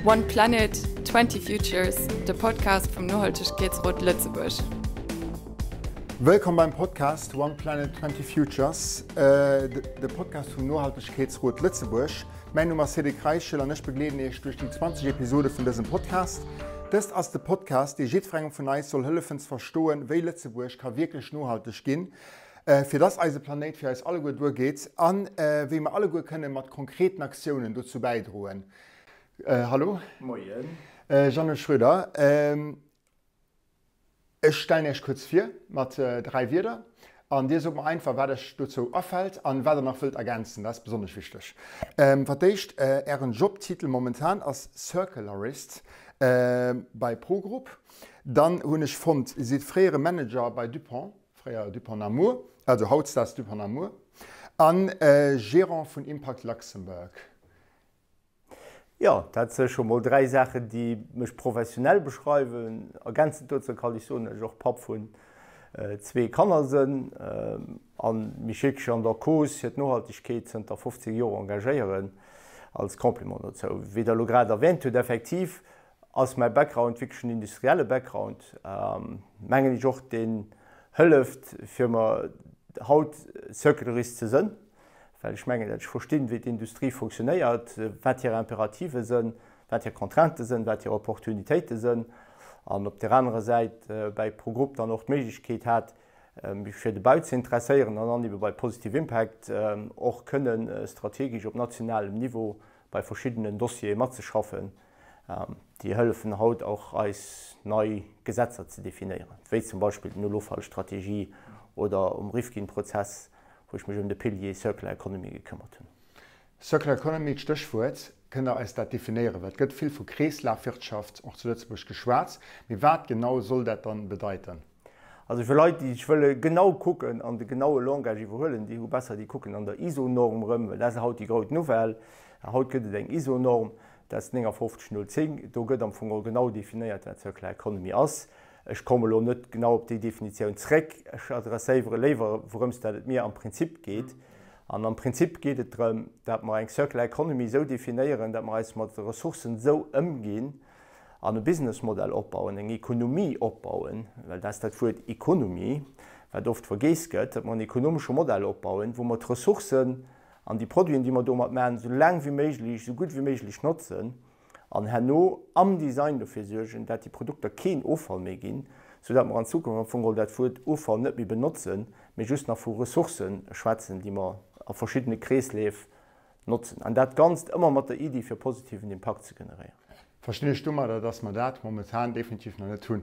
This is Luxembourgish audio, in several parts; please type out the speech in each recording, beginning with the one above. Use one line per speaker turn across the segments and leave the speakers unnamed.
One Planet, 20 Futures, de Podcast vum Nohaltegkeetsrot Lëtzebuerg.
Wëllkomm beim Podcast One Planet, 20 Futures, de Podcast vum Nohaltegkeetsrot Lëtzebuerg. Mäin Numm ass Cédric Reichel an ech begleeden Iech duerch déi 20 Episode vun dësem Podcast. Dëst ass de Podcast, dee jiddwerengem vun eis soll hëllefen ze verstoen, wéi Lëtzebuerg ka wierklech nohalteg ginn, fir dass eise Planéit fir eis alleguer duergeet a wéi mer alleguer kënne mat konkreten Aktiounen dozou bäidroen. Hallo.
Moien.
Jeannot Schroeder, ech stellen Iech kuerz vir mat 3 Wierder an Dir sot mer einfach, wat Iech dozou afält an wat Der nach wëllt ergänzen. Dat ass besonnesch wichteg. Fir d'éischt, Ären Jobtitel momentan ass Circularist bei Progroup. Dann hunn ech fonnt, Dir sidd fréiere Manager bei Dupont. Fréier Dupont Namur, also hautdesdaags Dupont Namur, a Gérant vun Impact Luxembourg.
Jo, dat si scho mol 3 Saachen, déi mech professionell beschreiwen. Ergänzend dozou kann ech soen, datt ech och Papp vun zwee Kanner sënn a mech wierklech an der Cause fir d'Nohaltegkeet zënter 15 Joer engagéieren. Als Complément dozou, wéi Der elo grad erwähnt hutt, effektiv Ass mäi Background wierklech en industrielle Background, mengen ech och, deen hëlleft fir mer haut Circularist ze sënn, well ech mengen, dat ech verstinn, wéi d'Industrie funktionéiert, wat hir Imperative sënn, wat hir Contraintë sënn, wat hir Opportunitéite sënn, an op där anerer Säit bäi Progroup dann och d'Méiglechkeet hat, mech fir de Bau ze interesséieren an dann ebe bei Positive Impact och kënnen strategesch op nationalem Niveau bei verschiddenen Dossiere matzeschaffen, déi hëllefen haut och eis nei Gesetzer ze definéieren, wéi zum Beispill d'Null-Offall-Strategie oder um Rifkin-Prozess, wou ech mech ëm de Pilier Circular Economy gekëmmert hunn.
Circular Economy, d'Stéchwuert. Kënnt Der eis dat definéieren? Well et gëtt vill vu Kreeslafwirtschaft och zu Lëtzebuerg geschwat, mee wat genau soll dat dann bedeiten?
Also fir Leit, déi sech wëlle genau kucken an de genaue Langage iwwerhuelen, déi hu besser, déi kucken an der ISO-Norm erëm, well dat ass haut déi grout Nouvelle. Haut gëtt et eng ISO-Norm, dat ass 5910, do gëtt am Fong och genau definéiert, wat Circular Economy ass. Ech komme elo net genau op déi Definitioun zréck, ech adresséiere léiwer, wourëms dat et mir am Prinzip geet. An am Prinzip geet et drëm, dat mer eng Circular Economy esou definéieren, dat mer eis mat de Ressourcen esou ëmginn, an e Businessmodell opbauen, eng Ekonomie opbauen, well dat ass dat Wuert Economie, wat oft vergeess gëtt, datt mer en ekonomesche Modell opbauen, wou mer d'Ressourcen an déi Produiten, déi mer domat maachen, esou laang wéi méiglech, esou gutt wéi méiglech notzen an herno am Design dofir suergen, dat déi Produkter keen Offall méi ginn, soudatt mer an Zukunft am Fong geholl dat Wuert Offall net méi benotzen, mee just nach vu Ressourcë schwätzen, déi mer a verschiddene Kreesleef Notzen. An dat Ganzt ëmmer mat der Iddi fir positiven Impakt ze generéieren.
Verstinn ech domadder, dass mer dat momentan definitiv nach net hunn?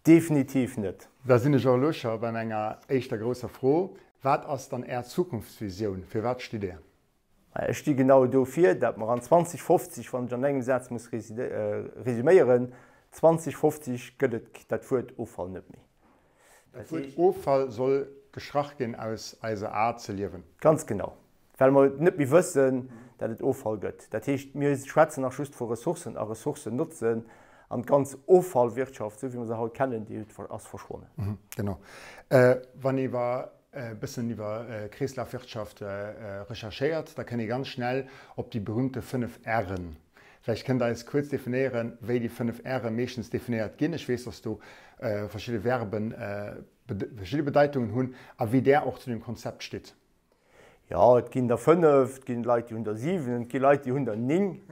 Definitiv net.
Da sinn ech och elo scho bei menger éischter grousser Fro, Wat ass dann Är Zukunftsvisioun? Fir wat stitt Dir?
Ech sti genau dofir, dat mer an 2050, wann ech an engem Saz muss resüméieren, 2050 gëtt et dat Wuert Offall net méi.
Dat Wuert Offall soll gestrach ginn aus eiser Aart ze liewen.
Ganz genau. Well mer net méi wëssen, dat et Offall gëtt. Dat heescht, mir schwätzen nach just vu Ressourcen a Ressourcen notzen an d'ganz Offallwirtschaft, esou wéi mer se haut kennen, déi ass verschwonnen.
Genau. Wann ee iwwer e bëssen iwwer Kreeslafwirtschaft recherchéiert, da kënnt ee ganz schnell op déi berühmte 5 R'en. Vläicht kënnt Der eis kuerz definéieren, wéi déi 5 R'e meeschtens definéiert ginn. Ech weess, dass do verschidde Verben verschidde Bedeitungen hunn a wéi Der och zu deem Konzept stitt.
Jo, et ginn der 5, et ginn Leit, déi hunn der 7, et gi Leit, déi hunn der 9.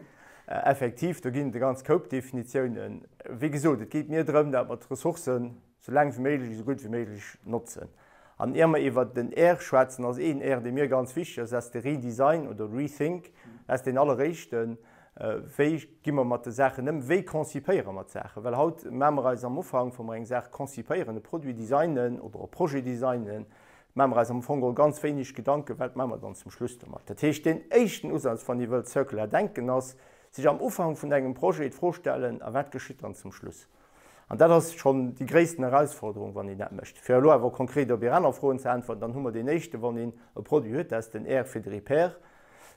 Effektiv, do ginn et e ganz Koup Definitiounen. Wéi gesot, et geet mir drëm, datt mer d'Ressourcen esou laang wéi méiglech, esou gutt wéi méiglech notzen. An ier mer iwwert den R schwätzen, ass een R, dee mir ganz wichteg ass, dat ass de Redesign oder Rethink. Dat ass deen alleréischten. Wéi gi mer mat de Saachen ëm? Wéi concipéiere mer d'Saachen? Well haut maache mer eis am Ufank, wa mer eng Saach concipéieren, e Produit designen oder e Projet designen, Maache mer eis am Fong geholl ganz wéineg Gedanken, wat maache mer dann zum Schluss domat. Dat heescht, deen éischten Usaz, wann ee wëllt circular denken, ass, sech am Ufank vun engem Projet d'Fro stellen, a wat geschitt dann zum Schluss? An dat ass schonn déi gréissten Erausforderung, wann een dat mécht. Fir elo awer konkret op Är aner Froen ze äntwerten, dann hu mer deen éischten, wann een e Produit huet, dat ass den R fir de Repair,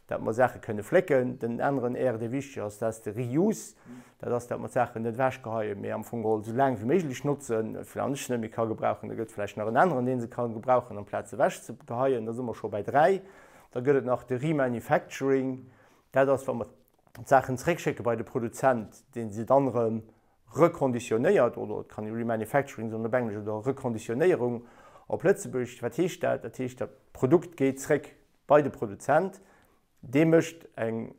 dat mer Saache kënne flécken. Den aneren R, dee wichteg ass, dat ass de Reuse. Dat ass, dat mer d'Saachen net ewechgeheien, mee am Fong geholl esou laang wéi méiglech notzen. Wann ech se net méi ka gebrauchen, da gëtt et vläicht nach en aneren, dee se ka gebrauchen, amplaz se ewechzegeheien. Da si mer scho bäi 3. Da gëtt et nach de Remanufacturing. Dat ass, wa mer. d'Saachen zréckschécke bei de Produzent, dee se dann erëm rekonditionéiert, oder et kann ee Remanufacturing soen op Englesch, oder Rekonditionéierung op Lëtzebuergesch. Wat heescht dat? Dat heescht, dat Produkt geet zréck bei de Produzent, dee mécht eng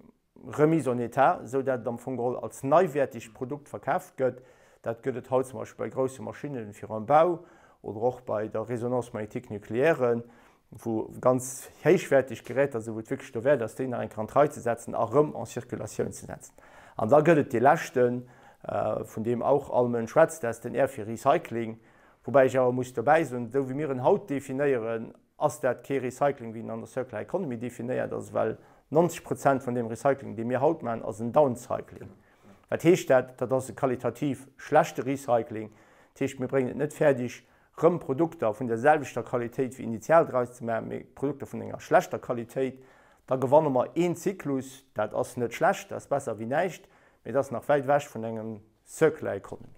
Remise en état, esou dat et am Fong geholl als neiwäertegt Produkt verkaaft gëtt. Dat gëtt et haut zum Beispill bei grousse Maschinne fir am Bau oder och bei der Résonance magnétique nucléaire, wou ganz héichwäerteg Geräter sinn, wou et wierklech dowäert ass, déi nach eng Kéier an d'Rei ze setzen a rëm en Circulatioun ze setzen. An da gëtt et dee leschten, vun deem auch all Mënsch schwätzt, dat ass den R fir Recycling, woubäi ech awer muss dobäi soen, esou wéi mir en haut definéieren, ass dat kee Recycling, wéi en an der Circular Economy definéiert ass, well 90 Prozent vun deem Recycling, dee mir haut maachen, ass en Downcycling. Wat heescht dat? Dat ass e qualitativ schlechte Recycling. Dat heescht, mir bréngen et net fäerdeg, rëm Produkter vun der selwechter Qualitéit wéi initial draus ze maachen, mee Produkter vun enger schlechter Qualitéit. Da gewanne mer een Zyklus. Dat ass net schlecht, dat ass besser wéi näischt, mee dat ass nach wäit ewech vun engem Circular Economy.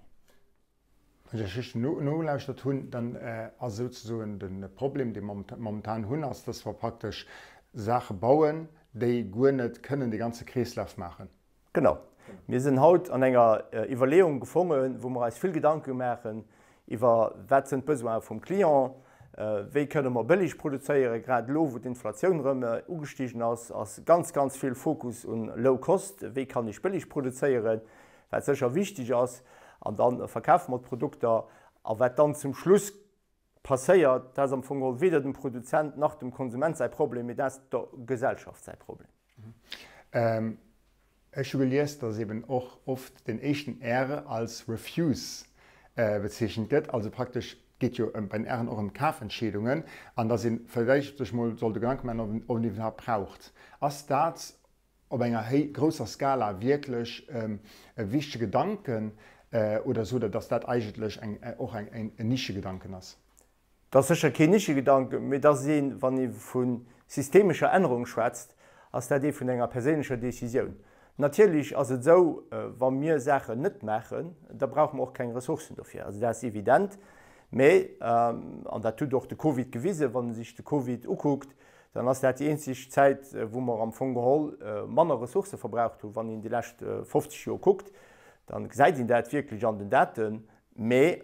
Wann ech Iech richteg nogelauschtert hunn, dann ass souzesoen de Problem, dee mer momentan hunn, ass, dass mer praktesch Saache bauen, déi guer net kënnen de ganze Kreeslaf maachen.
Genau. Mir sinn haut an enger Iwwerleeung gefongen, wou mer eis vill Gedanke maachen iwwer, wat sinn d'Besoine vum Client, wéi kënne mer bëlleg produzéieren. Grad elo, wou d'Inflatioun erëm ugestigen ass, ass ganz, ganz vill Fokus un Low Cost, wéi kann ech bëlleg produzéieren. wat sécher wichteg ass, an da verkafe mer d'Produkter. A wat dann zum Schluss passéiert, dat ass am Fong geholl weder dem Produzent nach dem Konsument säi Problem, mee dat ass der Gesellschaft säi Problem.
Ech hu gelies, dass eben och oft den éischten R als Refuse bezeechent gëtt, also praktesch, et geet jo bei den R'en och ëm Kafentscheedungen, an dass ee vläicht sech mol soll de Gedanke maachen, ob een iwwerhaapt braucht. Ass dat op enger héi grousser Skala wierklech e wichtege Gedanken oder sot Der, dass dat eigentlech eng och eng en Nischegedanken ass?
Dat ass sécher keen Nischegedanken, mee dat ass een, wann ee vu systemescher Ännerung schwätzt, ass dat ee vun enger perséinlecher Décisioun. Natierlech ass et esou, wa mir Saachen net maachen, da brauche mer och keng Ressourcen dofir. Also dat ass evident. Mee, an dat huet och de Covid gewisen, wann ee sech de Covid ukuckt, dann ass dat déi eenzeg Zäit, wou mer am Fong geholl manner Ressourcë verbraucht hunn. Wann een déi lescht 50 Joer kuckt, da gesäit een dat wierklech an den Daten. Mä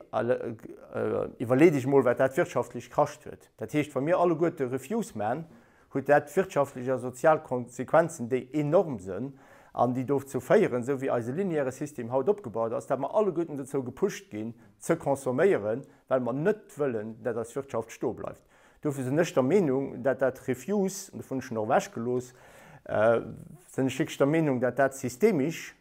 iwwerleet Iech emol, wat dat wirtschaftlech kascht huet. Dat heescht, wa mir alleguerte Refuse man, huet dat wirtschaftlech a sozial Konsequenzen, déi enorm sënn an déi dozou féieren, esou wéi eise lineäre System haut opgebaut ass, dat mer alleguerten dozou gepusht ginn, ze consomméieren, well mer net wëllen, dat eis Wirtschaft stoe bleift. Dofir sinn ech der Meenung, dat dat Refuse, an dovun hunn ech en och ewechgelooss, sinn ech wierklech der Meenung, dat dat systemisch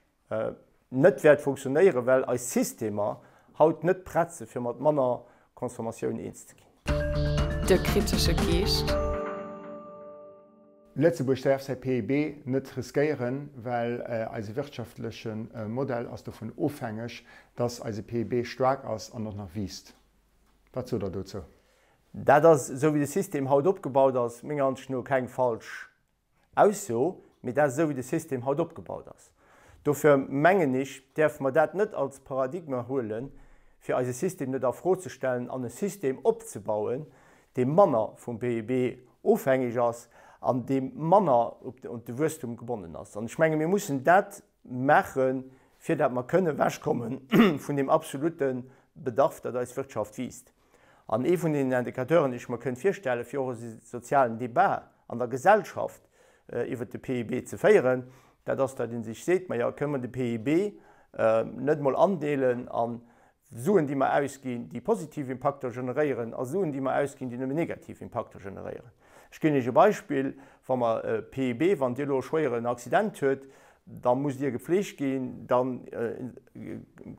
net wäert funktionéieren, well eis Systemer haut net prett sinn, fir mat manner Consommatioun eens ze ginn.
De kritesche Geescht.
Lëtzebuerg däerf säi PIB net riskéieren, well eise wirtschaftleche Modell ass dovun ofhängeg, dass eise PIB staark ass an och nach wiisst. Wat sot Der dozou?
Dat ass, esou wéi de System haut opgebaut ass, menger Ansicht no keng falsch Ausso, mee dat ass esou wéi de System haut opgebaut ass. Dofir mengen ech, däerfe mer dat net als Paradigma huelen, fir eise System net a Fro ze stellen an e System opzebauen, dee manner vum PIB ofhängeg ass an dee manner un de Wuesstum gebonnen ass. An ech menge mir mussen dat maachen, fir dat mer kënne ewechkomme vun deem absolute Bedarf, datt eis Wirtschaft wiisst. An ee vun deenen Indicateuren, déi ech mer kënnt virstellen, fir och e sozialen Débat an der Gesellschaft iwwert de PIB ze féieren, dat ass, datt ee sech seet, Majo, kënne mer de PIB net emol andeelen a Suen, déi mer ausginn, déi positiv Impakter generéieren, a Suen, déi mer ausginn, déi nëmmen negativ Impakter generéieren. Ech ginn Iech e Beispill, Wa mer PIB, wann Dir elo e schwéieren Accident huet, da musst Dir gefleegt ginn, da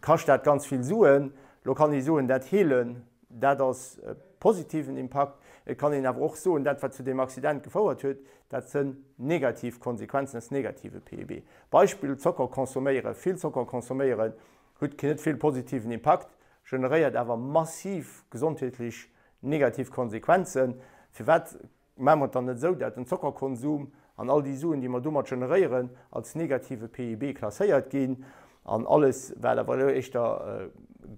kascht dat ganz vill Suen. Elo kann ee soen, dat Heelen, dat ass e positiven Impakt. Et kann een awer och soen, dat wat zu deem Accident gefouert huet, dat sënn negativ Konsequenzen, dat ass negative PIB. Beispill, Zocker consomméieren, vill Zocker consomméieren huet net vill positiven Impakt, generéiert awer massiv gesondheetlech negativ Konsequenzen. Firwat maache mer et dann net esou, dat den Zockerkonsum an all déi Suen, déi mer domat generéieren, als negative PIB klasséiert ginn an alles, wat awer elo éischter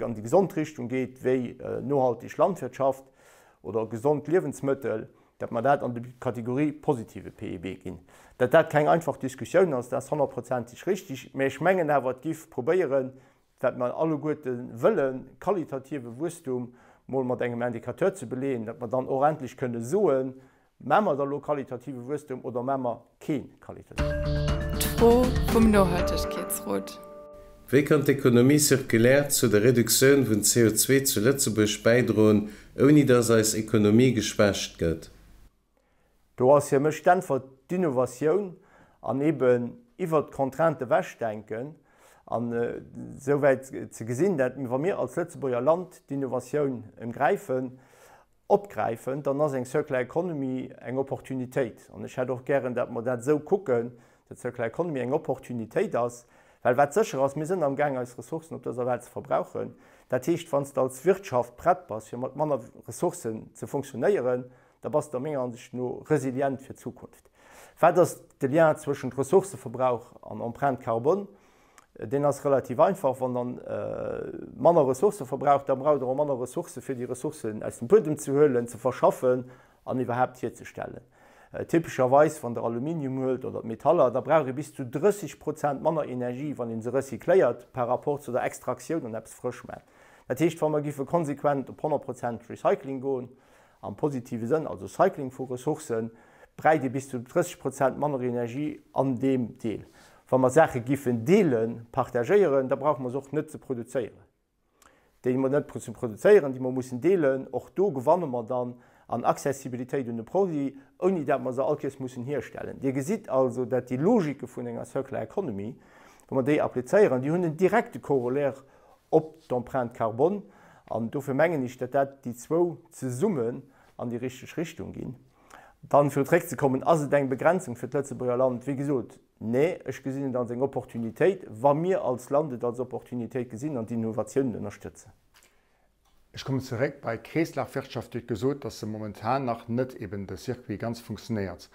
an déi gesond Richtung geet, wéi nohalteg Landwirtschaft oder gesond Liewensmëttel. Dat mer dat an déi Kategorie positive PIB ginn. Dat dat keng einfach Diskussioun ass, dat ass honnertprozenteg richtig, mä ech mengen awer, et giff probéieren, wat mer alleguerte wëllen, qualitative Wuesstum mol mat engem Indicateur ze beleeën, datt mer dann och endlech kënne soen, Maache mer da lo qualitative Wuesstum oder maache mer kee qualitative?
D'Fro vum Nohaltegkeetsrot.
Wéi kann d'Économie circulaire zu der Reduktioun vun CO2 zu Lëtzebuerg bäidroen, ouni dass eis Ekonomie geschwächt gëtt?
Do ass fir mech d'Äntwert d'Innovatioun an eben iwwert d'Contrainte ewechdenken an esouwäit ze gesinn, dat wa mir als Lëtzebuerger Land d'Innovatioun emgräifen, opgräifen, dann ass eng Circular Economy eng Opportunitéit. An ech hätt och gären, datt mer dat esou kucken, datt d'Circular Economy eng Opportunitéit ass, well wat sécher ass, mir sënn amgaang eis Ressourcen op dëser Welt ze verbrauchen. Dat heescht, wann s de als Wirtschaft prett bass, fir mat manner Ressourcen ze funktionéieren, da bass de menger Ansicht no resilient fir d'Zukunft. Wat ass de Lien zwëschent Ressourcëverbrauch an Empreinte carbone? Deen ass relativ einfach, Wann dann manner Ressourcë verbraucht, da braucht Der och manner Ressourcë fir déi Ressourcen aus dem Buedem ze huelen, ze verschaffen an iwwerhaapt hierzestellen. Typescherweis, wann Der Aluminium huelt oder d'Metaller, da brauch ee bis zu 30 Prozent manner Energie, wann ee se recycléiert, par rapport zu der Extraktioun an eppes frësch maachen. Dat heescht, wa mer géife konsequent op 100 Prozent Recycling goen, Am positive Sënn, also Cycling vu Ressourcen, bräicht ee bis zu 30 Prozent manner Energie an deem Deel. Wa mer Saache giffen deelen, partagéieren, da brauche mer se och net ze produzéieren. Déi mer net ze produzéieren, déi mer mussen deelen, och do gewanne mer dann an Accessibilitéit un de Produit, ouni dat mer se all Kéiers mussen hierstellen. Dir gesitt also, dat déi Logike vun enger Circular Economy, wa mer déi applizéieren, déi hunn en direkte Corollaire op d'Empreinte carbone, an dofir mengen ech, datt dat déi zwou zesummen an déi richteg Richtung ginn. Dann, fir zréckzekommen, Ass et eng Begrenzung fir d'Lëtzebuerger Land? Wéi gesot, nee, ech gesinn et als eng Opportunitéit, wa mir als Land et als Opportunitéit gesinn an d'Innovatiounen ënnerstëtzen.
Ech kommen zeréck bei Kreeslafwirtschaft. Dir hutt gesot, dass se momentan nach net eben de Circuit ganz funktionéiert.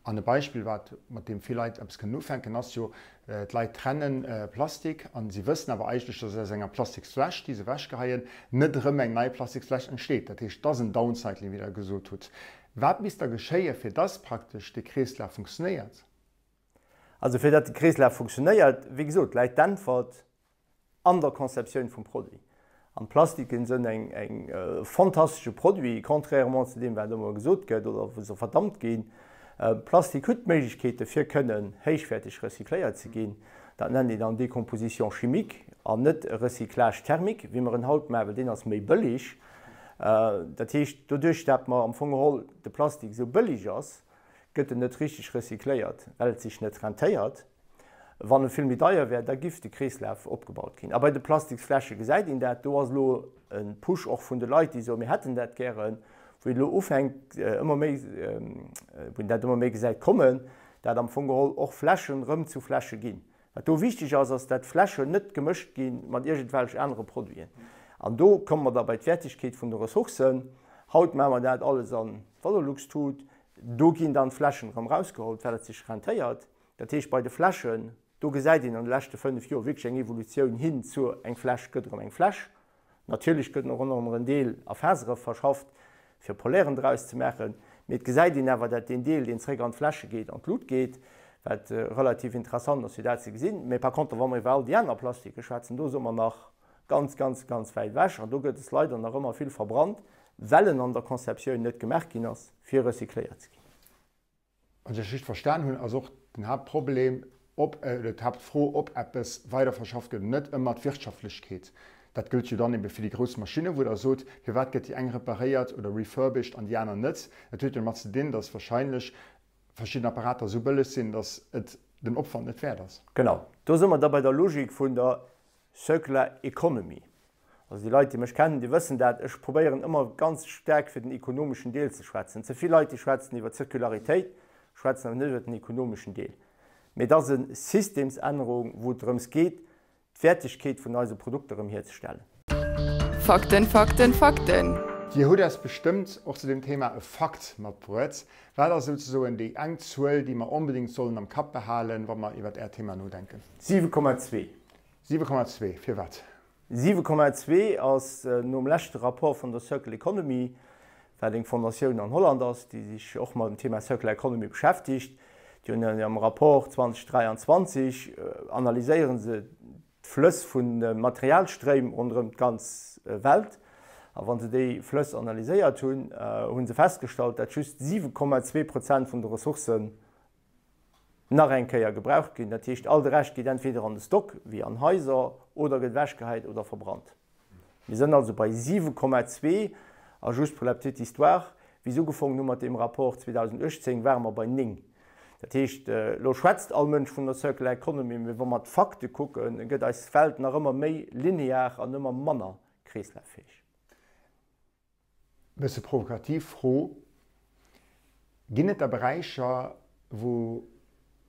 An e Beispill, wat, mat deem vill Leit eppes kënnen ufänken, ass jo, d'Leit trenne Plastik a si wëssen awer eigentlech, dass aus enger Plastiksfläsch, déi se ewechgeheien, net erëm eng nei Plastiksfläsch entsteet. Dat heescht, et ass en Downcycling, wéi Der gesot hutt. Wat misst da geschéien, fir dass praktesch dee Kreeslaf funktionéiert?
Also fir datt de Kreeslaf funktionéiert, wéi gesot, läit d'Äntwert an der Conceptioun vum Produit. An d'Plastiken sënn eng eng fantastesche Produit, contrairement zu deem wat ëmmer gesot gëtt oder wou se verdammt ginn. Plastik huet d'Méiglechkeete fir kënnen héichwäerteg recycléiert ze ginn. Dat nennt een dann Décomposition chimique an net Recyclage thermique, wéi mer en haut maachen, well deen ass méi bëllig. Dat heescht, doduerch dat mer am Fong geholl de Plastik esou bëllig ass, gëtt en net richteg recycléiert, well et sech net rentéiert. Wann e vill méi deier wär, da giff de Kreeslaf opgebaut ginn. A bei de Plastiksfläsche gesäit een dat, do ass elo e Push och vun de Leit, déi soen, mir hätten dat gären, wou een elo ufänkt ëmmer méi, wou een dat ëmmer méi gesäit kommen, dat am Fong geholl och Fläschen erëm zu Fläsche ginn. Wat do wichteg ass, ass dat d'Fläschen net gemëscht gi mat iergendwelch anere Produiten. An do komme mer da bei d'Wäertegkeet vun de Ressourcen. Haut maache mer dat alles an d'Valorlux-Tut, do ginn dann d'Fläschen erëm erausgeholl, well et sech rentéiert. Dat heescht, bei de Fläschen, do gesäit een an de leschte 5 Joer wierklech eng Evolutioun hin zu eng Fläsch gëtt erëm eng Fläsch. Natierlech gëtt och ëmmer en Deel a Fasere verschafft, fir Polären draus ze maachen. Mee et gesäit een awer, dat deen Deel, deen zréck an d'Fläsche geet, an d'Lut geet, wat relativ interessant ass, fir dat ze gesinn. Mee par contre, wa mer iwwer all déi aner Plastike schwätzen, do si mer nach ganz, ganz, ganz wäit ewech. An do gëtt es leider nach ëmmer vill verbrannt, well en an der Conceptioun net gemaach ginn ass, fir recycléiert ze ginn.
Wann ech Iech richteg verstan hunn, ass och den Haaptproblem, ob, oder d'Haaptfro, ob eppes weiderverschafft gëtt oder net, ëmmer d'Wirtschaftlechkeet. Dat gëllt jo dann ebe fir déi grouss Maschinnen, wou Der sot, firwat gëtt déi eng reparéiert oder refurbished an déi aner net. Dat huet jo domat ze dinn, datt wahrscheinlech verschidden Apparater esou bëlleg sinn, datt et den Opwand net wäert ass.
Genau, do si mer da bei der Logik vun der Circular Economy. Also déi Leit, déi mech kennen, déi wëssen dat, ech probéieren ëmmer ganz staark fir den ekonomeschen Deel ze schwätzen. Ze vill Leit, déi schwätzen iwwer Zirkularitéit, schwätzen awer net iwwer den ekonomeschen Deel. Mee et ass e Systemsännerung, wou et drëms geet, d'Wäertegkeet vun eise Produkter erëm hierzestellen.
Fakten, Fakten, Fakten!
Dir hutt eis bestëmmt och zu deem Thema e Fakt matbruet. Wat ass souzesoen déi eng Zuel, déi mer onbedéngt sollen am Kapp behalen, wa mer iwwert Äert Thema nodenken?
7,2.
7,2, firwat?
7,2 ass nom leschte Rapport vun der Circle Economy, Wat eng Fondatioun an Holland ass, déi sech och mat dem Thema Circular Economy beschäftigt. Déi hunn an hirem Rapport 2023 analyséiere se d'Flëss vu Materialstréim ronderëm d'ganz Welt. A wa se déi Flëss analyséiert hunn, hu se festgestallt, dat just 7,2 Prozent vun de Ressourcen nach eng Kéier gebraucht ginn. Dat heescht, all de Rescht geet entweder an de Stock, wéi an Haiser, oder gëtt ewechgehäit oder verbrannt. Mir sënn also bei 7,2. A just pour la petite histoire, wéi se ugefongen hu mat deem Rapport 2018, ware mer bei 9. Dat heescht, elo schwätzt all Mënsch vun der Circular Economy, mee wa mer d'Fakte kucken, gëtt eis Welt nach ëmmer méi linear an ëmmer manner kreeslaffäeg.
Bësse provokativ Fro, Ginn et da Beräicher, wou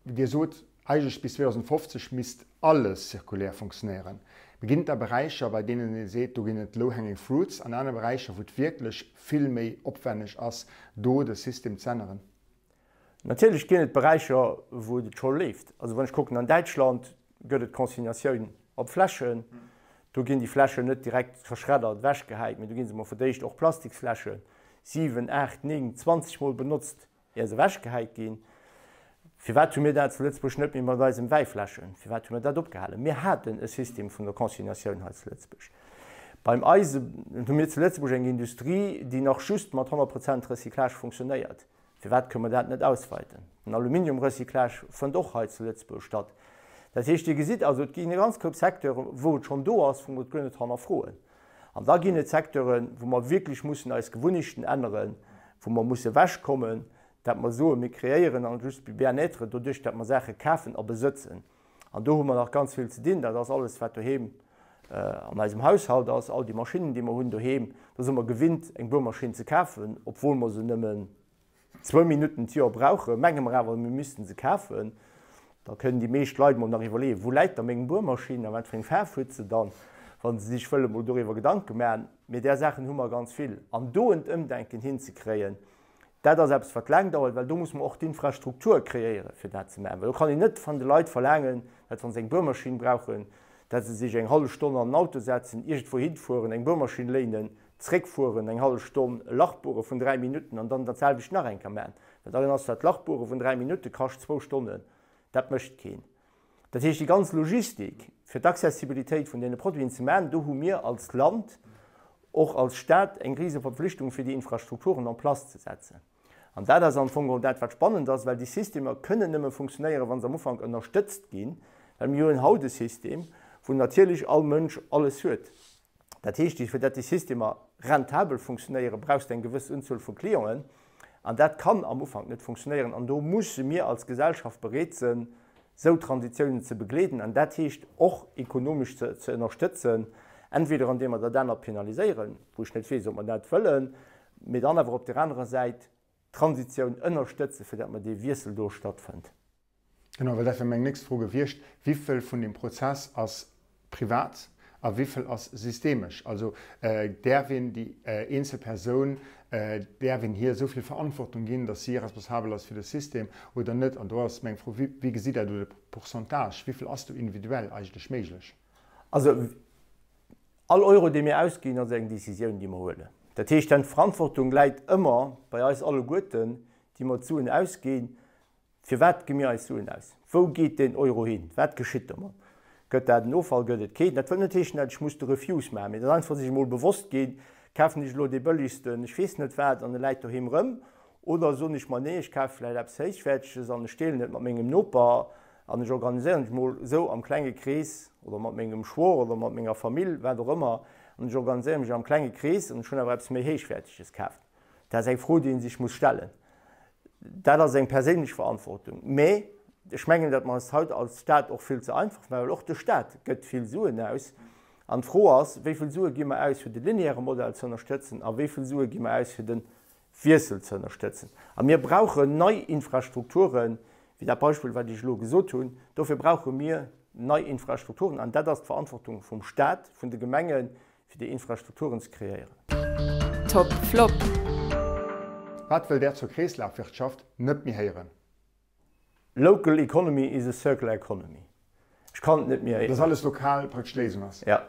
Dir sot, eigentlech bis 2050 misst alles zirkulär funktionéieren, mee ginn et da Beräicher, bei deenen ee seet, do ginn et low hanging fruits an aner Beräicher, wou et wierklech vill méi opwenneg ass, do de System z'änneren?
Natierlech ginn et Beräicher, wou et scho leeft. Also wann ech kucken, an Däitschland gëtt et Consignatioun op Fläschen. Do ginn déi Fläschen net direkt verschreddert, ewechgehäit, mee do gi se mol fir d'éischt, och Plastiksfläschen, 7, 8, 9, 20 mol benotzt, ier se ewechgehäit ginn. Firwat hu mir dat zu Lëtzebuerg net méi mat eisen Wäifläschen? Firwat hu mir dat opgehalen? Mir haten e System vun der Consignatioun hei zu Lëtzebuerg. Beim Eisen hu mir zu Lëtzebuerg eng Industrie, déi nach just mat 100 Prozent Recyclage funktionéiert. Firwat kënne mer dat net ausweiten? Den Aluminiumrecyclage fënnt och hei zu Lëtzebuerg statt. Dat heescht, Dir gesitt also, et ginn e ganz Koup Secteuren, wou et schonn do ass, wou mer et guer net hannerfroen. An da ginn et Secteuren, wou mer wierklech mussen eis Gewunnechten änneren, wou mer musse ewechkommen, dat mer soen, mir kreéieren an just Bien-être doduerch, dat mer Saache kafen a besëtzen. An do hu mer nach ganz vill ze dinn. Dat ass alles, wat doheem an eisem Haushalt ass, all déi Maschinnen, déi mer hunn doheem. Do si mer gewinnt, eng Buermaschinn ze kafen, obwuel mer se nëmmen zwou Minutten d'Joer brauchen, menge mer awer, mir missten se kafen. Da kënnen déi meescht Leit mol nach iwwerleeën, Wou läit da meng Buermaschinn a wat fir eng Faarf huet se dann, wa se sech wëlle mol doriwwer Gedanke maachen. Mee där Saachen hu mer ganz vill. An do en Ëmdenken hinzekréien, Dat ass eppes, wat laang dauert, well do muss mer och d'Infrastruktur kreéieren, fir dat ze maachen. Well do kann een net van de Leit verlaangen, dat wa se eng Buermaschinn brauchen, dat se sech eng hallef Stonn an den Auto setzen, iergendwou hinfueren, eng Buermaschinn léinen, zréckfueren eng hallef Stonn, e Lach buere vun dräi Minutten an dann dat selwecht nach eng Kéier maachen. Well dann ass dat Lach buere vun dräi Minutte kascht zwou Stonnen. Dat mécht keen. Dat heescht, déi ganz Logistik, fir d'Accessibilitéit vun deene Produiten ze maachen, do hu mir als Land, och als Stat eng rise Verpflichtung, fir déi Infrastrukturen en place ze setzen. An dat ass am Fong geholl dat, wat spannend ass, well déi Systemer kënnen nëmme funktionéieren, wa se am Ufank ënnerstëtzt ginn, well mir hunn haut e System, wou natierlech all Mënsch alles huet. Dat heescht, fir datt déi Systemer rentabel funktionéieren, brauchs de eng gewëss Unzuel vu Clienten. An dat kann am Ufank net funktionéieren. An do musse mir als Gesellschaft bereet sënn, sou Transitiounen ze begleeden. An dat heescht och ekonomesch ze ze ënnerstëtzen, entweder andeem mer dat anert penaliséieren, wou ech net weess, ob mer dat wëllen, mee dann awer op där anerer Säit d'Transitioun ënnerstëtzen, fir datt mer dee Wiessel do stattfënnt.
Genau, well dat wär meng nächst Fro gewiescht, Wivill vun deem Prozess ass privat a wivill ass systemesch? Also däerf een déi eenzel Persoun, däerf een hir esou vill Verantwortung ginn, datt si responsabel ass fir de System oder net? An do ass meng Fro, Wéi gesitt Der do de Pourcentage? Wivill ass do individuell eigentlech méiglech?
Also all Euro, dee mir ausginn, ass eng Décisioun, déi mer huelen. Dat heescht, d'Verantwortung läit ëmmer bei eis alleguerten, déi mer d'Suen ausginn. Firwat gi mir eis Suen aus? Wou geet deen Euro hin? Wat geschitt domat? Gëtt dat en Offall? Gëtt et keen? Dat wëll net heeschen, dat ech muss de Refuse maachen, mee dat ass einfach sech emol bewosst ginn, Kafen ech elo dee bëllegsten, ech weess net wat, an e läit doheem erëm? Oder soen ech mer, nee, ech kafe vläicht eppes Héichwäerteges an ech deelen et mat mengem Noper an ech organiséieren mech mol esou am klenge Krees oder mat mengem Schwoer oder mat menger Famill, wat och ëmmer, an ech organiséiere mech am klenge Krees an ech hunn awer eppes méi Héichwäerteges kaaft. Dat ass eng Fro, déi ee sech muss stellen. Dat ass eng perséinlech Verantwortung. Mä ech mengen, datt mer eis haut als Stat och vill ze einfach maachen, well och de Stat gëtt vill Suen aus. An d'Fro ass, Wéi vill Sue gi mer aus, fir de lineäre Modell ze ënnerstëtzen, a wéi vill Sue gi mer aus, fir de Wiessel ze ënnerstëtzen? A mir brauchen nei Infrastrukturen, wéi dat Beispill, wat ech elo gesot hunn. Dofir brauche mir nei Infrastrukturen, an dat ass d'Verantwortung vum Stat, vun de Gemengen, fir déi Infrastrukturen ze kreéieren.
Top Flop.
Wat wëllt Där zur Kreeslafwirtschaft net méi héieren?
Local economy is a circular economy. Ech kann et net méi héieren.
Dass alles lokal praktesch d'Léisung ass?
Ja.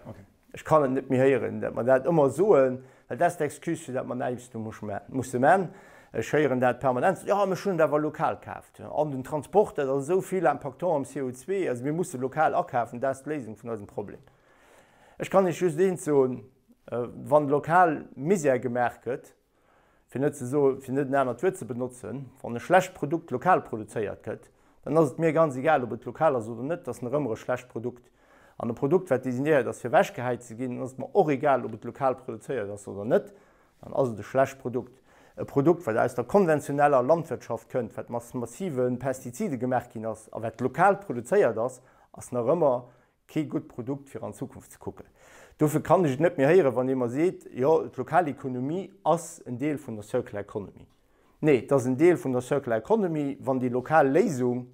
Ech kann et net méi héieren, dat mer dat ëmmer soen. Well dat ass d'Excuse, fir dat mer näischt musse man. Ech héieren dat permanent, Jo, mä ech hunn et awer lokal kaaft. An den Transport, dat ass esou vill impactant am CO2, also mir musse lokal akafen, dat ass d'Léisung vun eisem Problem. Ech kann Iech just eent soen, Wann lokal Misär gemaach gëtt, fir net ze soen, fir net en anert Wuert ze benotzen, wann e schlecht Produkt lokal produzéiert gëtt, dann ass et mir ganz egal, ob et lokal ass oder net, et ass nach ëmmer e schlecht Produkt. An e Produkt, wat designéiert ass, fir ewechgehäit ze ginn, dann ass et mer och egal, ob et lokal produzéiert ass oder net, dann ass et e schlecht Produkt. E Produkt, wat aus der konventioneller Landwirtschaft kënnt, wat mat massive Pestizide gemaach ginn ass a wat lokal produzéiert ass, ass nach ëmmer kee gutt Produkt, fir an d'Zukunft ze kucken. Dofir kann ech et net méi héieren, wann ee mer seet, jo, d'lokal Ekonomie ass en Deel vun der Circular Economy. Nee, et ass en Deel vun der Circular Economy, wann déi lokal Léisung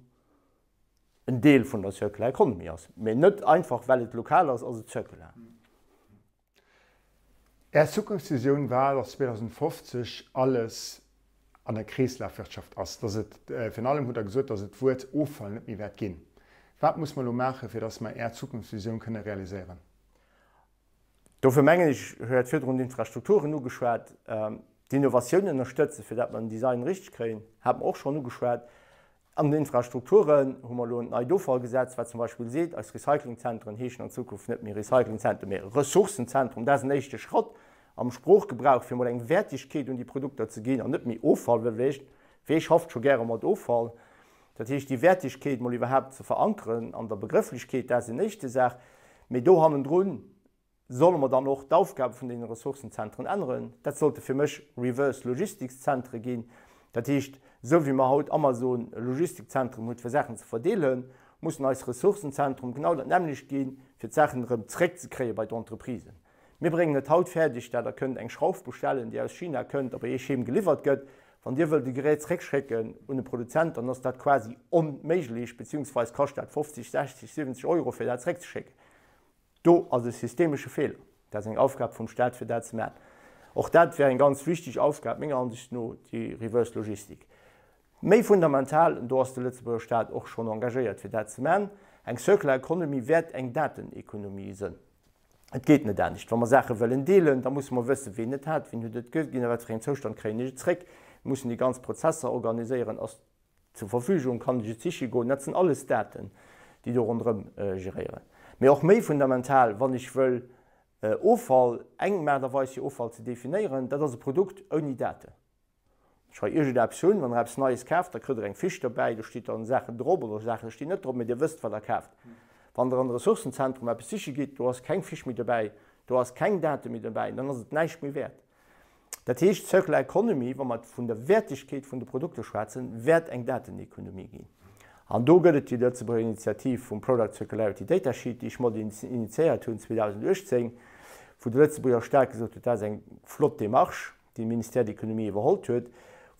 en Deel vun der Circular Economy ass, mä net einfach well et lokal ass, ass et circular.
Är Zukunftsvisioun war, dass 2050 alles an der Kreeslafwirtschaft ass, dass et, virun allem hutt Der gesot, dass et d'Wuert Offall net méi wäert ginn. Wat muss mer elo maachen, fir dass mer Är Zukunftsvisioun kënne realiséieren?
Dofir mengen ech, ech hat virdrun d'Infrastrukturen ugeschwat, d'Innovatioun ënnerstëtzen, fir dat mer den Design richteg kréien, hat mer och schonn ugeschwat. An den Infrastrukturen hu mer elo en neit Offallgesetz, wat zum Beispill seet, eis Recyclingzentren heeschen an Zukunft net méi Recyclingzentren, mä Ressourcenzentrum. Dat ass en éischte Schratt am Sproochgebrauch, fir emol eng Wäertegkeet un déi Produkter ze ginn an net méi Offall, well wee schafft scho gäre mat Offall? Dat heescht, déi Wäertegkeet mol iwwerhaapt ze verankeren an der Begrëfflechkeet, dat ass en éischte Saach. Mee do hannendrun solle mer dann och d'Aufgabe vun deene Ressourcenzentren änneren. Dat sollte fir mech Reverse Logistics Zentre ginn. Dat heescht, esou wéi mer haut Amazon e Logistikzentrum huet fir Saachen ze verdeelen, mussen eis Ressourcenzentrum genau dat nämmlecht ginn, fir d'Saachen erëm zréckzekréie bei d'Entreprisen. Mir bréngen et haut fäerdeg, dat Der kënnt eng Schrauf bestellen, déi aus China kënnt a bei Iech heem geliwwert gëtt. Wann Dir wëllt e Gerät zréckschécken un e Produzent, dann ass dat quasi onméiglech, beziehungsweis kascht dat 50, 60, 70 Euro, fir dat zréckzeschécken. Do ass e systemesche Feeler. Dat ass eng Aufgab vum Staat, fir dat ze maachen. Och dat wär eng ganz wichteg Aufgab, menger Ansicht no, déi Reverse Logistik. Méi fundamental, an do ass de Lëtzebuerger Staat och schonn engagéiert, fir dat ze maachen, eng Circular Economy wäert eng Datenekonomie sënn. Et geet net anescht. Wa mer Saache wëllen deelen, da musse mer wëssen, ween et hat, ween huet et ginn, a wat fir engem Zoustand kréien ech et zréck. Mir mussen déi ganz Prozesser organiséieren. Ass zur Verfügung, kann ech et siche goen. Dat sinn alles Daten, déi do ronderëm geréieren. Mee och méi fundamental, wann ech wëll Offall, eng Aart a Weis fir Offall ze definéieren, dat ass e Produkt ouni Daten. Ech hei iergendeppes hunn, wann der eppes Neies kaaft, da kritt der eng Fiche dobäi, do steet dann Saachen drop oder Saache stinn net drop, mee Dir wësst, wat der kaaft. Wann der an de Ressourcenzentrum eppes siche gitt, do ass keng Fiche méi dobäi, do ass keng Date méi dobäi, dann ass et näischt méi wäert. Dat heescht, Circular Economy, wa mer vun der Wäertegkeet vun de Produkter schwätzen, wäert eng Datenekonomie ginn. An do gëtt et déi Lëtzebuerger Initiativ vum Product Circularity Data Sheet, déi ech mat initiéiert hunn 2018, wou de Lëtzebuerger Staat gesot huet, dat ass eng flott Démarche, déi de Ministère de l'Économie iwwerhollt huet,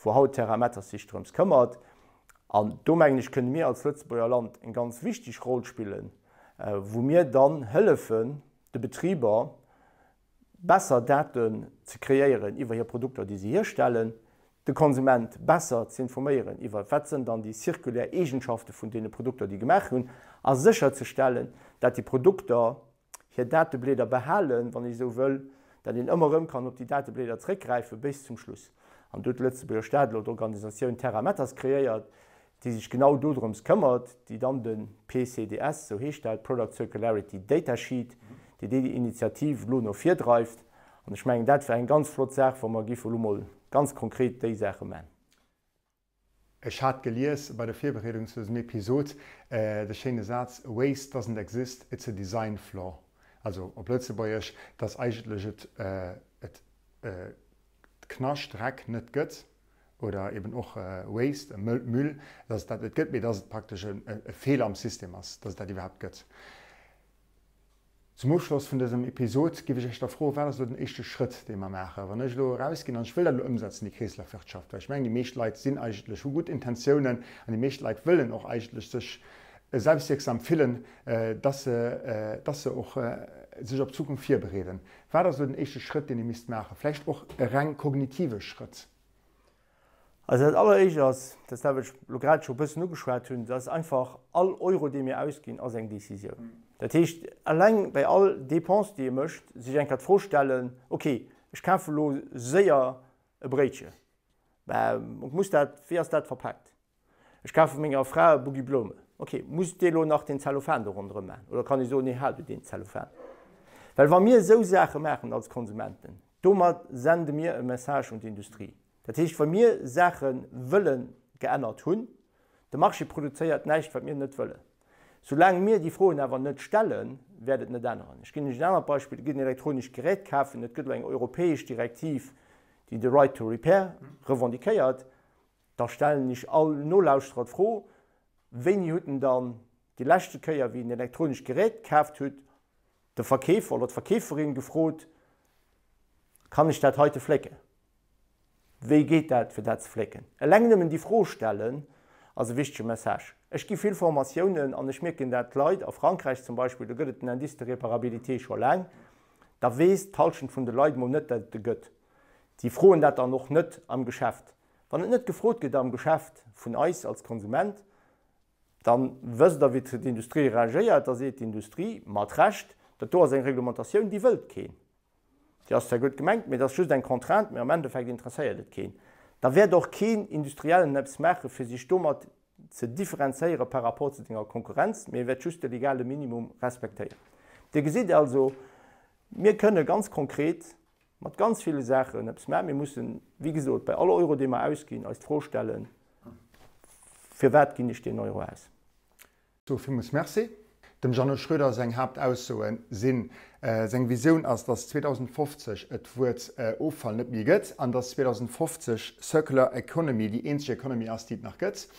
wou haut Terra Matters sech drëms këmmert. An do mengen ech, kënne mir als Lëtzebuerger Land eng ganz wichteg Roll spillen, wou mir dann hëllefen de Betriber besser Daten ze kreéieren iwwer hir Produkter, déi se hierstellen, de Konsument besser ze informéieren iwwer wat sënn dann déi zirkulär Eegenschafte vun deene Produkter, déi gemaach hunn, a sécherzestellen, dat déi Produkter hir Dateblieder behalen, wann ech esou wëll, dat een ëmmer erëm kann op déi Dateblieder zréckgräifen, bis zum Schluss. An do huet de Lëtzebuerger Staat elo d'Organisatioun Terra Matters kreéiert, déi sech genau dodrëms këmmert, déi dann de PCDS, esou heescht dat, Product Circularity Data Sheet, déi déi Initiativ elo no vir dreift. An ech mengen, dat wär eng ganz flott Saach, wa mer géife elo mol ganz konkret déi Saache man.
Ech hat gelies bei der Virbereedung zu dësem Episod de schéine Saz Waste doesn't exist, it's a design flaw. Also op Lëtzebuergesch, dass eigentlech et et Knascht, Dreck net gëtt oder eben och Waste, Müll, dass et dat net gëtt, mee dass et praktesch e Feeler am System ass, dass et dat iwwerhaapt gëtt. Zum Ofschloss vun dësem Episod giff ech Iech da froen, Wat ass elo den éischte Schrëtt, dee mer maachen, wann ech elo erausginn an ech wëll dat elo ëmsetzen, déi Kreeslafwirtschaft? Well ech mengen, déi meescht Leit sinn eigentlech, hu gutt Intentiounen an déi meescht Leit wëllen och eigentlech sech selbstwierksam fillen, dass se, dass se och sech op d'Zukunft virbereeden. Wat ass elo den éischte Schrëtt, deen ee misst maachen? Vläicht och e reng kognitive Schrëtt?
Also dat alleréischt ass, dat ass dat, wat ech elo grad scho e bëssen ugeschwat hunn, dat ass einfach, all Euro, dee mir ausginn, ass eng Décisioun. Dat heescht, eleng bei all Dépense, déi ee mécht, sech eng Kéier d'Fro stellen, okay, Ech kafe lo séier e Bréitche, mä muss dat, wéi ass dat verpaakt? Ech kafe menger Fra e Buggi Bloumen. Ok, muss dee lo nach den Zellophan do ronderëm maachen oder kann ech soen, nee, hal du deen Zellophan? Well wa mir esou Saache maachen als Konsumenten, domat sende mir e Message un d'Industrie. Dat heescht, wa mir Saache wëlle geännert hunn, de Marché produzéiert näischt, wat mir net wëllen. Soulaang mir déi Froen awer net stellen, wäert et net änneren. Ech ginn lech en anert Beispill, Et gëtt en elektronescht Gerät kafen, et gëtt elo eng europäesch Direktiv, déi de Right to repair revendiquéiert. Da stellen ech all Nolauschterer d'Fro, Wéini hutt en dann déi leschte Kéier, wéi en elektronescht Gerät kaaft hutt, de Verkeefer oder d'Verkeeferin gefrot, Kann ech dat heite flécken? Wéi geet dat, fir dat ze flécken? Eleng nëmmen déi Fro stellen ass e wichtege Message. Ech gi vill Formatiounen an ech mierken dat d'Leit, a Frankräich zum Beispill, do gëtt et den Indice de réparabilité scho laang, da weess d'Hallschent vun de Leit mol net, dat et e gëtt. Si froen dat dann och net am Geschäft. Wann et net gefrot gëtt am Geschäft vun eis als Konsument, da wësst Der, wéi d'Industrie reagéiert. Da seet d'Industrie mat Recht, Dat do ass eng Reglementatioun, déi wëllt keen. Déi ass zwar gutt gemengt, mee et ass just eng Contrainte, mee am Endeffekt interesséiert et keen. Da wäert och keen Industriellen eppes maachen, fir sech domat ze differenzéiere par rapport zu senger Konkurrenz, mee e wäert just de legale Minimum respektéieren. Dir gesitt also, mir kënne ganz konkret mat ganz ville Saachen eppes maachen. Mir mussen, wéi gesot, bei all Euro, dee mer ausginn, eis d'Fro stellen, Firwat ginn ech deen Euro aus?
Sou villmools Merci. Dem Jeannot Schroeder seng Haaptaussoen sinn, Seng Visioun ass, datt 2050 et d'Wuert Offall net méi gëtt an datt 2050 Circular Economy déi eenzeg Economy ass, déi et nach gëtt.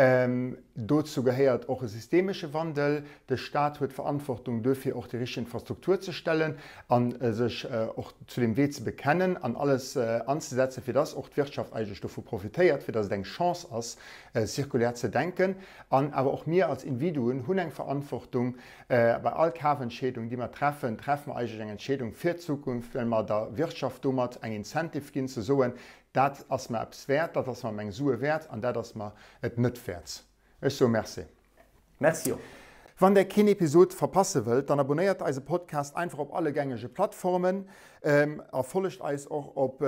Dozou gehéiert och e systemesche Wandel. De Staat huet d'Verantwortung duerfir och déi richteg Infrastruktur ze stellen a sech och zu deem Wee ze bekennen an alles anzesetzen, fir dass och d'Wirtschaft eigentlech dovu profitéiert, fir dass et eng Chance ass, zirkulär ze denken. An awer och mir als Individuen hunn eng Verantwortung. Bei all Kafentscheedung, déi mer treffen, treffe mer eigentlech eng Entscheedung fir d'Zukunft, well mer der Wirtschaft domat eng Incentive ginn, ze soen, Dat ass mer eppes wäert, dat ass mer meng Sue wäert an dat ass mer et net wäert. Ech soe Merci.
Merci och.
Wann der keen Episod verpasse wëllt, dann abonnéiert eise Podcast einfach op alle gängege Plattformen a follegt eis och op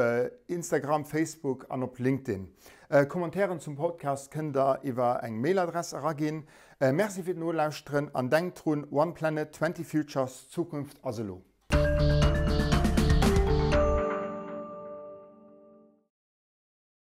Instagram, Facebook an op LinkedIn. Commentairen zum Podcast kënnt der iwwer eng Mailadress eraginn. Merci fir d'Nolauschteren an denkt drun, One Planet, 20 Futures, d'Zukunft ass elo.